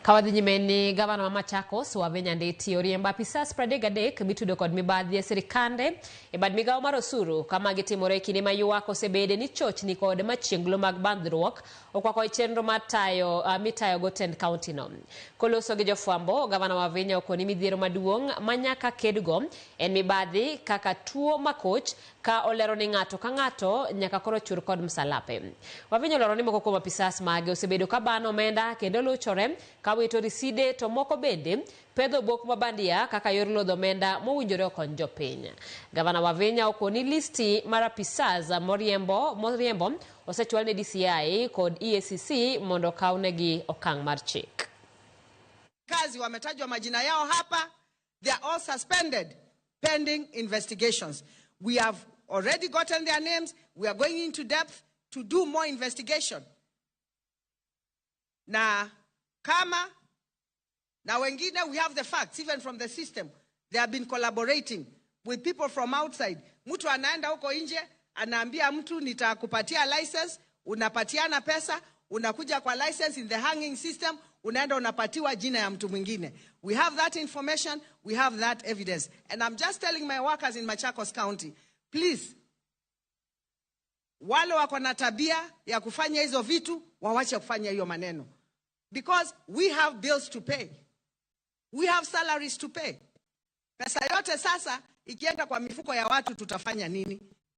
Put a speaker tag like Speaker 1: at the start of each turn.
Speaker 1: Ka wadhi nyime ni gavana ma Machakos Wavinya Ndeti oriembo apisas 33 mitudo kod mibadhi e sirikande e bad migawo mar osuru kama gitimore e kinde ma ywak osebede ni chochni kod machienglo mag bandhruok okwako e chenro mar tayo mitayogo tend kaunti no. Koloso gi jofwambo, gavana Wavinya okoni midhiero maduong' ma nyaka kedgo en mibadhi kaka tuo makoch ka olero ni ng'ato ka ng'ato nyaka koro chur kod msalape. Wavinya olero ni moko kuom apisas mage osebedo ka bano omenda kendo luchore ka wito riside to moko bende pedho obok mabandia kaka yor lodho omenda mowinjore okony jopiny. Gavana Wavinya okoni listi mar apisas moriembo osechwal ne DCI kod EACC mondo okawnegi okang' mar chik.
Speaker 2: Kazi wametajwa majina yao hapa, they are all suspended pending investigations. We have already gotten their names. We are going into depth to do more investigation. Na kama na wengine, we have the facts even from the system. They have been collaborating with people from outside. Mtu anaenda huko nje, anaambia mtu nitakupatia license, unapatiana pesa, unakuja kwa license in the hanging system, unaenda unapatiwa jina ya mtu mwingine. We have that information, we have that evidence. And I'm just telling my workers in Machakos County, please, wale wako na tabia ya kufanya hizo vitu, wawache kufanya hiyo maneno. Because we have bills to pay. We have salaries to pay. Pesa yote sasa ikienda kwa mifuko ya watu tutafanya nini?